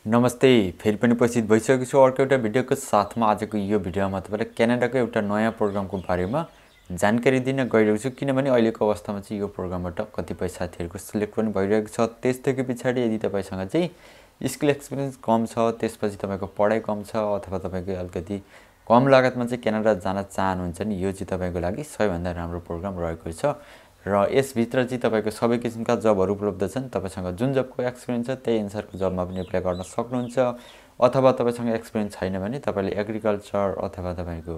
नमस्ते फेरि पनि उपस्थित भइसकेको छु अर्को एउटा भिडियोको साथमा। आजको यो भिडियोमा तपाईलाई क्यानाडाको एउटा नयाँ प्रोग्रामको बारेमा जानकारी दिन गइरहेको छु, किनभने अहिलेको अवस्थामा चाहिँ यो प्रोग्रामबाट कतिपय साथीहरुको सिलेक्ट पनि भइरहेको छ। त्यसदेखि पछाडी यदि तपाईसँग चाहिँ स्किल एक्सपिरियन्स कम छ, त्यसपछि तपाईको पढाइ कम छ अथवा तपाईको अलिकति कम लागतमा चाहिँ क्यानाडा जान चाहनुहुन्छ नि, यो चाहिँ तपाईको लागि सबैभन्दा राम्रो प्रोग्राम रहेको छ। र यसभित्र चाहिँ तपाईको सबै किसिमका जबहरु उपलब्ध छन्। तपाईसँग जुन जबको एक्सपिरियन्स छ त्यही अनुसारको जबमा पनि एप्लाई गर्न सक्नुहुन्छ। अथवा तपाईसँग एक्सपिरियन्स छैन भने तपाईले एग्रिकल्चर अथवा तपाईको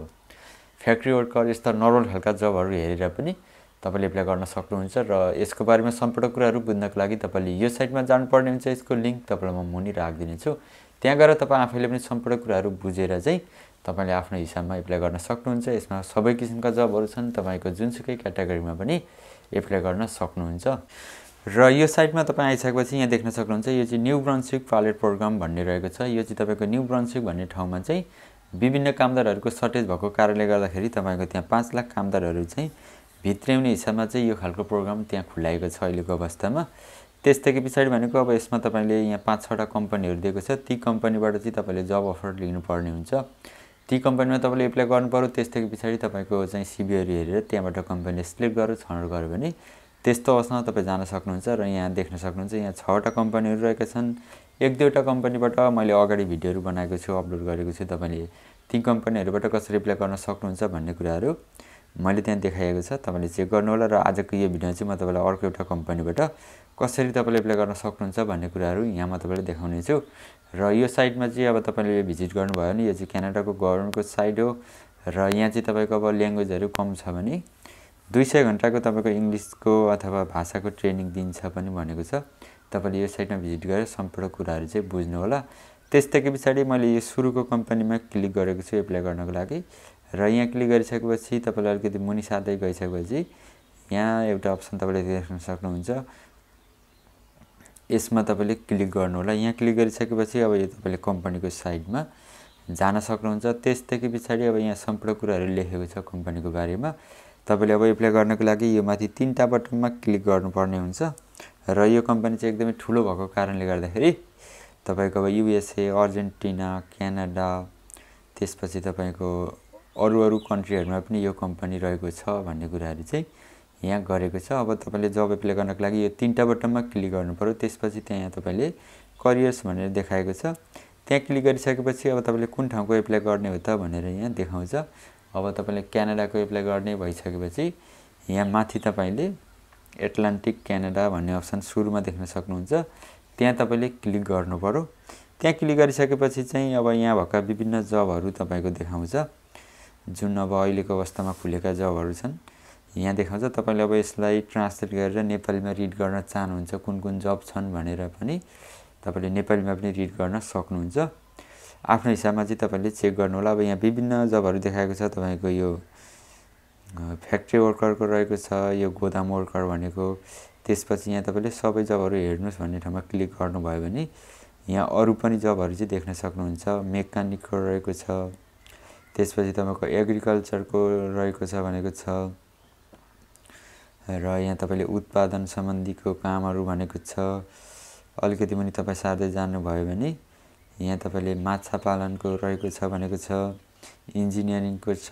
फ्याक्ट्री वर्कर यस्ता नर्मल खालका जबहरु हेरेर पनि तपाईले एप्लाई गर्न सक्नुहुन्छ। र यसको बारेमा सम्पूर्ण कुराहरु बुझ्नको लागि तपाईले यो साइटमा जानुपर्ने हुन्छ। यसको लिंक तपाईलाई म मुनि राखिदिने छु। त्यहाँ गएर तपाई आफैले पनि सम्पूर्ण कुराहरु बुझेर चाहिँ तपाईले आफ्नो हिसाबमा एप्लाई गर्न सक्नुहुन्छ। यसमा सबै किसिमका जबहरु छन्। तपाईको जुनसुकै क्याटेगोरीमा पनि एप्लाई गर्न सक्नुहुन्छ। र यो साइटमा तपाई आइसकेपछि यहाँ देख्न सक्नुहुन्छ यो चाहिँ न्यू ब्रन्सविक पाइलट प्रोग्राम भन्ने रहेको छ। यो चाहिँ तपाईको न्यू ब्रन्सविक भन्ने ठाउँमा चाहिँ विभिन्न कामदारहरुको सर्टेज भएको कारणले गर्दाखेरि तपाईको त्यहाँ 5 लाख कामदारहरु चाहिँ भित्र्याउने हिसाबमा चाहिँ यो खालको प्रोग्राम त्यहाँ खुलाएको छ अहिलेको अवस्थामा। त्यसदेखि पछाडी भनेको अब यसमा तपाईले यहाँ 5-6 वटा कम्पनीहरु दिएको छ। ती कम्पनीबाट चाहिँ तपाईले जब अफर लिनु पर्ने हुन्छ। ती कम्पनीमा तपाईले एप्लाई गर्नु पर्यो। त्यसदेखि पछाडी तपाईको चाहिँ सिभीहरु हेरेर त्यहाँबाट कम्पनीले सिलेक्ट गरेर छनौट गर्यो भने त्यस्तो अवस्थामा तपाई जान सक्नुहुन्छ। र यहाँ देख्न सक्नुहुन्छ यहाँ 6 वटा कम्पनीहरु रहेका छन्। एक दुईवटा कम्पनीबाट मैले अगाडि भिडियोहरु बनाएको छु, अपलोड गरेको छु। तपाईले ती कम्पनीहरुबाट कसरी एप्लाई गर्न सक्नुहुन्छ भन्ने कुराहरु मैले त्यहाँ देखाएको छ। तपाईले चेक गर्नु होला। र आजको यो भिडियोमा चाहिँ म तपाईलाई अर्को एउटा कम्पनीबाट कसरी तपाईले एप्लाई गर्न सक्नुहुन्छ भन्ने कुराहरु यहाँ म तपाईलाई देखाउने छु। र यो साइटमा चाहिँ अब तपाईले भिजिट गर्नुभयो भने यो चाहिँ क्यानाडाको गभर्नमेन्टको साइट हो। र यहाँ चाहिँ तपाईको अब ल्याङ्ग्वेजहरु कम छ भने 200 घण्टाको तपाईको इंग्लिशको अथवा भाषाको ट्रेनिङ दिन्छ पनि भनेको छ। तपाईले यो साइटमा भिजिट गरेर सम्पूर्ण कुराहरु चाहिँ बुझ्नु होला। त्यसदेखि पछाडी मैले यो सुरुको कम्पनीमा क्लिक गरेको छु एप्लाई गर्नको लागि। र यहाँ क्लिक गरिसकेपछि तपाईले अलिकति मुनि सार्दै गइसकेपछि यहाँ एउटा अप्सन तपाईले देख्न सक्नुहुन्छ। यसमा तपाईले क्लिक गर्नु होला। यहाँ क्लिक गरिसकेपछि अब यो तपाईले कम्पनीको साइटमा जान सक्नुहुन्छ। त्यसदेखि पछाडी अब यहाँ सम्पूर्ण कुराहरु लेखेको छ कम्पनीको बारेमा। तपाईले अब एप्लाई गर्नको लागि यो माथि 3टा बटनमा क्लिक गर्नुपर्ने हुन्छ। र यो कम्पनी चाहिँ एकदमै ठूलो भएको कारणले गर्दाखेरि तपाईको अब युएसए, अर्जेन्टिना, क्यानाडा, त्यसपछि तपाईको अरु कन्ट्रीहरुमा पनि यो कम्पनी रहेको छ भन्ने कुराहरु चाहिँ यहाँ गरेको छ। अब तपाईले जब एप्लाई गर्नको लागि यो 3टा बटनमा क्लिक गर्नु पर्यो। त्यसपछि त्यहाँ तपाईले करियर्स भनेर देखाएको छ। त्यहाँ क्लिक गरिसकेपछि अब तपाईले कुन ठाउँको एप्लाई गर्ने हो त भनेर यहाँ देखाउँछ। अब तपाईले क्यानाडाको एप्लाई गर्ने भइसकेपछि यहाँ माथि तपाईले एटलान्टिक क्यानाडा भन्ने अप्सन सुरुमा देख्न सक्नुहुन्छ। त्यहाँ तपाईले क्लिक गर्नु पर्यो। त्यहाँ क्लिक गरिसकेपछि चाहिँ अब यहाँ भएका विभिन्न जबहरु तपाईको देखाउँछ, जुन अब अहिलेको अवस्थामा खुलेका जबहरु छन्। यहाँ देखाउँछ। तपाईले अब यसलाई ट्रान्सलेट गरेर नेपालीमा रिड गर्न चाहनुहुन्छ कुन जब छन् भनेर पनि तपाईले नेपालीमा पनि रिड गर्न सक्नुहुन्छ। आफ्नो हिसाबमा चाहिँ तपाईले चेक गर्नु होला। अब यहाँ विभिन्न जबहरु देखाएको छ। तपाईको यो फ्याक्ट्री वर्करको रहेको छ, यो गोदाम वर्कर भनेको। त्यसपछि यहाँ तपाईले सबै जबहरु हेर्नुस् भन्ने ठाउँमा क्लिक गर्नुभयो भने यहाँ अरु पनि जबहरु चाहिँ देख्न सक्नुहुन्छ। मेकानिकको रहेको छ, त्यसपछि तपाईको एग्रिकल्चरको रहेको छ भनेको छ। र यहाँ तपाईले उत्पादन सम्बन्धीको कामहरु भनेको छ। अलिकति पनि तपाई सार्दै जानु भयो भने यहाँ तपाईले माछा पालनको रहेको छ भनेको छ, इन्जिनियरिङको छ।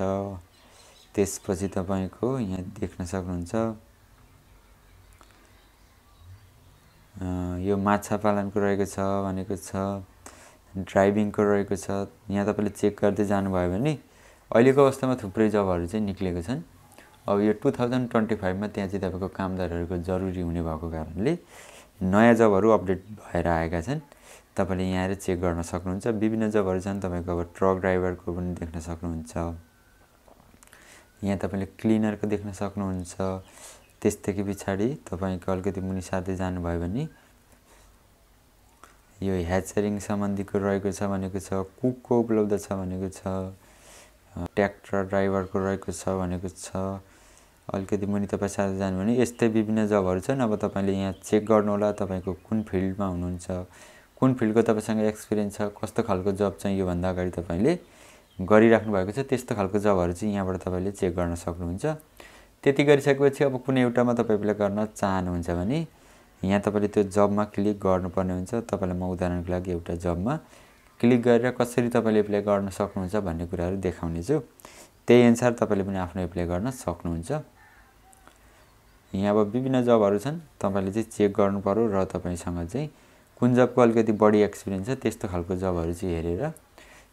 त्यसपछि तपाईको यहाँ देख्न सक्नुहुन्छ यो माछा पालनको रहेको छ भनेको छ, ड्राइभिङको रहेको छ। यहाँ तपाईले चेक गर्दै जानु भयो भने अहिलेको अवस्थामा थुप्रै जबहरु चाहिँ निक्लेको छन्। अब यो 2025 मा त्यहाँ चाहिँ तपाईको कामदारहरुको जरुरी हुने भएको कारणले नयाँ जबहरु अपडेट भएर आएका छन्। तपाईले यहाँ आएर चेक गर्न सक्नुहुन्छ। विभिन्न जबहरु छन्। तपाईको अब ट्रक ड्राइभरको पनि देख्न सक्नुहुन्छ। यहाँ तपाईले क्लिनरको देख्न सक्नुहुन्छ। त्यसदेखि पछाडी तपाईको अलिकति मुनि सार्दै जानु भयो भने यो ह्याचरिङ सम्बन्धीको रहेको छ भनेको छ, कुकको उपलब्ध छ भनेको छ, ट्र्याक्टर ड्राइभरको रहेको छ भनेको छ। अलिकति मुनि तपाई सार्दै जानु भने यस्तै विभिन्न जबहरु छन्। अब तपाईले यहाँ चेक गर्नु होला तपाईको कुन फिल्डमा हुनुहुन्छ, कुन फिल्डको तपाईसँग एक्सपिरियन्स छ, कस्तो खालको जब चाहिँ यो भन्दा अगाडि तपाईले गरिराख्नु भएको छ त्यस्तो खालको जबहरु चाहिँ यहाँबाट तपाईले चेक गर्न सक्नुहुन्छ। त्यति गरिसकेपछि अब कुनै एउटामा तपाई एप्लाई गर्न चाहनुहुन्छ भने यहाँ तपाईले त्यो जबमा क्लिक गर्नुपर्ने हुन्छ। तपाईलाई म उदाहरणको लागि एउटा जबमा क्लिक गरेर कसरी तपाईले एप्लाई गर्न सक्नुहुन्छ भन्ने कुराहरु देखाउने छु। त्यही अनुसार तपाईले पनि आफ्नो एप्लाई गर्न सक्नुहुन्छ। यहाँ अब विभिन्न जबहरु छन्, तपाईले चाहिँ चेक गर्नु पर्यो र तपाईसँग चाहिँ कुन जबको अलिकति बढी एक्सपिरियन्स छ त्यस्तो खालको जबहरु चाहिँ हेरेर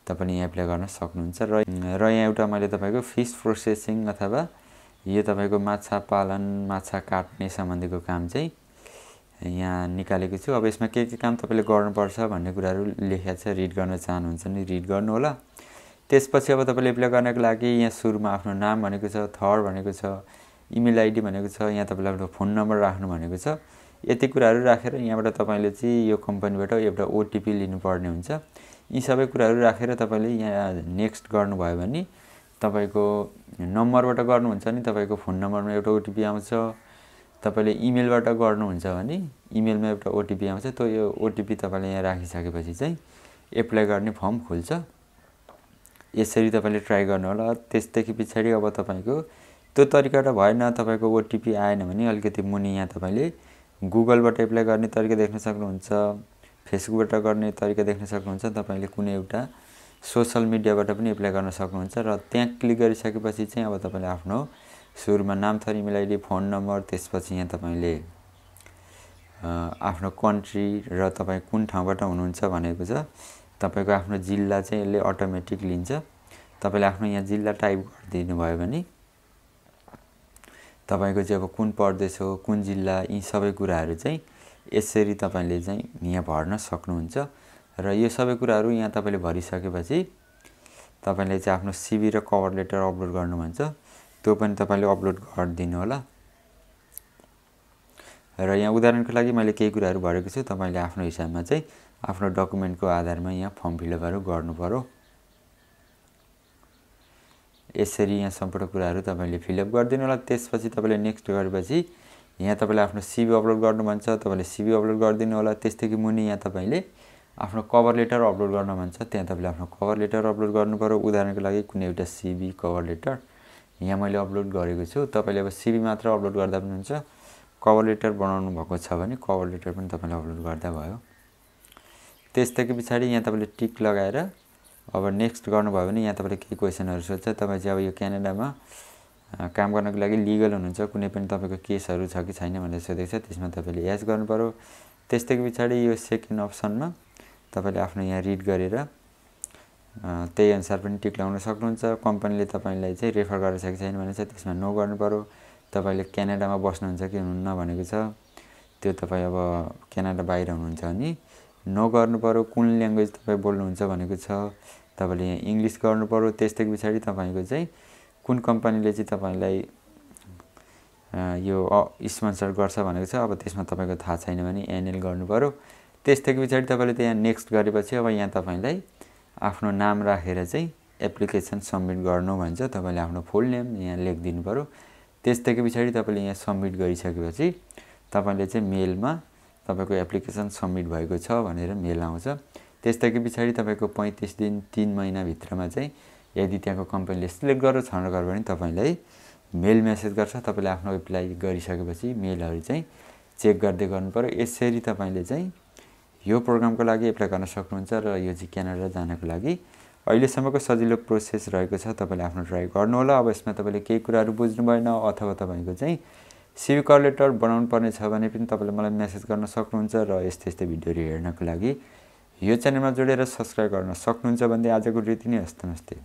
तपाईले यहाँ एप्लाई गर्न सक्नुहुन्छ। र यहाँ एउटा मैले तपाईको फिश प्रोसेसिङ अथवा यो तपाईको माछा पालन, माछा काट्ने सम्बन्धीको काम चाहिँ यहाँ निकालेको छु। अब यसमा के काम तपाईले गर्नुपर्छ भन्ने कुराहरु लेखेको छ, रिड गर्न चाहनुहुन्छ नि रिड गर्नु होला। त्यसपछि अब तपाईले एप्लाई गर्नको लागि यहाँ सुरुमा आफ्नो नाम भनेको छ, थर भनेको छ, इमेल आईडी भनेको छ, यहाँ तपाईले आफ्नो फोन नम्बर राख्नु भनेको छ। यति कुराहरु राखेर यहाँबाट तपाईले चाहिँ यो कम्पनीबाट एउटा ओटीपी लिनुपर्ने हुन्छ। यी सबै कुराहरु राखेर तपाईले यहाँ नेक्स्ट गर्नुभयो भने तपाईको नम्बरबाट गर्नुहुन्छ नि तपाईको फोन नम्बरमा एउटा ओटीपी आउँछ। तपाईले इमेलबाट गर्नुहुन्छ भने इमेलमा एउटा ओटीपी आउँछ। त्यो यो ओटीपी तपाईले यहाँ राखिसकेपछि चाहिँ एप्लाई गर्ने फर्म खुल्छ। यसरी तपाईले ट्राई गर्नु होला। त्यसदेखि पछाडी अब तपाईको त्यो तरिकाबाट भएन, तपाईको ओटीपी आएन भने अलिकति मुनि यहाँ तपाईले गुगलबाट एप्लाई गर्ने तरिका देख्न सक्नुहुन्छ, फेसबुकबाट गर्ने तरिका देख्न सक्नुहुन्छ, तपाईले कुनै एउटा सोशल मिडियाबाट पनि एप्लाई गर्न सक्नुहुन्छ। र त्यहाँ क्लिक गरिसकेपछि चाहिँ अब तपाईले आफ्नो सुरुमा नाम, थर, इमेल आईडी, फोन नम्बर, त्यसपछि यहाँ तपाईले आफ्नो कन्ट्री र तपाई कुन ठाउँबाट हुनुहुन्छ भनेको छ। तपाईको आफ्नो जिल्ला चाहिँ यसले अटोमेटिक लिन्छ। तपाईले आफ्नो यहाँ जिल्ला टाइप गरिदिनु भयो भने तपाईको चाहिँ अब कुन प्रदेश हो, कुन जिल्ला, यी सबै कुराहरु चाहिँ यसरी तपाईले चाहिँ यहाँ भर्न सक्नुहुन्छ। र यो सबै कुराहरु यहाँ तपाईले भरिसकेपछि तपाईले चाहिँ आफ्नो सीवी र कभर लेटर अपलोड गर्नु भन्छ, त्यो पनि तपाईले अपलोड गरिदिनु होला। र यहाँ उदाहरणको लागि मैले केही कुराहरु भरेको छु, तपाईले आफ्नो हिसाबमा चाहिँ आफ्नो डकुमेन्टको आधारमा यहाँ फर्म फिलअपहरु गर्नु पर्यो। यसरी यहाँ सम्पूर्ण कुराहरु तपाईले फिलअप गरिदिनु होला। त्यसपछि तपाईले नेक्स्ट गरेपछि यहाँ तपाईले आफ्नो सीवी अपलोड गर्नु भन्छ, तपाईले सीवी अपलोड गरिदिनु होला। त्यसदेखि मुनि यहाँ तपाईले आफ्नो कभर लेटर अपलोड गर्न भन्छ, त्यहाँ तपाईले आफ्नो कभर लेटर अपलोड गर्नु पर्यो। उदाहरणको लागि कुनै एउटा सीवी कभर लेटर यहाँ मैले अपलोड गरेको छु। तपाईले अब सीवी मात्र अपलोड गर्दा पनि हुन्छ, कभर लेटर बनाउनु भएको छ भने कभर लेटर पनि तपाईले अपलोड गर्दा भयो। त्यसदेखि पछाडी यहाँ तपाईले टिक लगाएर अब नेक्स्ट गर्नुभयो भने यहाँ तपाईले केही क्वेशनहरु सोध्छ। तपाई चाहिँ अब यो क्यानाडामा काम गर्नको लागि लिगल हुनुहुन्छ, कुनै पनि तपाईको केसहरु छ कि छैन भनेर सोधेको छ, त्यसमा तपाईले यस गर्नु पर्यो। त्यसदेखि पछाडी यो सेकेन्ड अप्सनमा तपाईले आफ्नो यहाँ रिड गरेर त्यही अनुसार पनि टिक लगाउन सक्नुहुन्छ। कम्पनीले तपाईलाई चाहिँ रेफर गर्न सकेको छैन भने चाहिँ त्यसमा नो गर्नु पर्यो। तपाईले क्यानाडामा बस्नुहुन्छ कि हुनुहुन्न भनेको छ, त्यो तपाई अब क्यानाडा बाहिर हुनुहुन्छ भने नो गर्नु पर्यो। कुन ल्याङ्ग्वेज तपाई बोल्नुहुन्छ भनेको छ, तपाईले यहाँ इंग्लिश गर्नु पर्यो। त्यसदेखि पछाडी तपाईको चाहिँ कुन कम्पनीले चाहिँ तपाईलाई यो स्पोन्सर गर्छ भनेको छ, अब त्यसमा तपाईको थाहा छैन भने एनएल गर्नु पर्यो। त्यसदेखि पछाडी तपाईले त्यहाँ नेक्स्ट गरेपछि अब यहाँ तपाईलाई आफ्नो नाम राखेर चाहिँ एप्लिकेसन सबमिट गर्नु भन्छ। तपाईले आफ्नो फुल नेम यहाँ लेखिदिनु पर्यो। त्यसदेखि पछाडी तपाईले यहाँ सबमिट गरिसकेपछि तपाईले चाहिँ मेलमा तपाईको एप्लिकेसन सबमिट भएको छ भनेर मेल आउँछ। त्यसदेखि पछाडी तपाईको 35 दिन 3 महिना भित्रमा चाहिँ यदि त्यहाँको कम्पनीले सिलेक्ट गरेर छनौट गर्यो भने तपाईलाई मेल मेसेज गर्छ। तपाईले आफ्नो एप्लाई गरिसकेपछि मेलहरु चाहिँ चेक गर्दै गर्नु पर्यो। यसरी तपाईले चाहिँ यो प्रोग्रामको लागि एप्लाई गर्न सक्नुहुन्छ। र यो चाहिँ क्यानाडा जानको लागि अहिलेसम्मको सजिलो प्रोसेस रहेको छ। तपाईले आफ्नो ट्राई गर्नु होला। अब यसमा तपाईले केही कुराहरु बुझ्नु भएन अथवा तपाईको चाहिँ सीवी कभर लेटर बनाउनु पर्ने छ भने पनि तपाईले मलाई मेसेज गर्न सक्नुहुन्छ। र यस्तै भिडियोहरु हेर्नको लागि यो च्यानलमा जोडेर सब्स्क्राइब गर्न सक्नुहुन्छ भन्दै आजको रीति नै हस्त नमस्ते।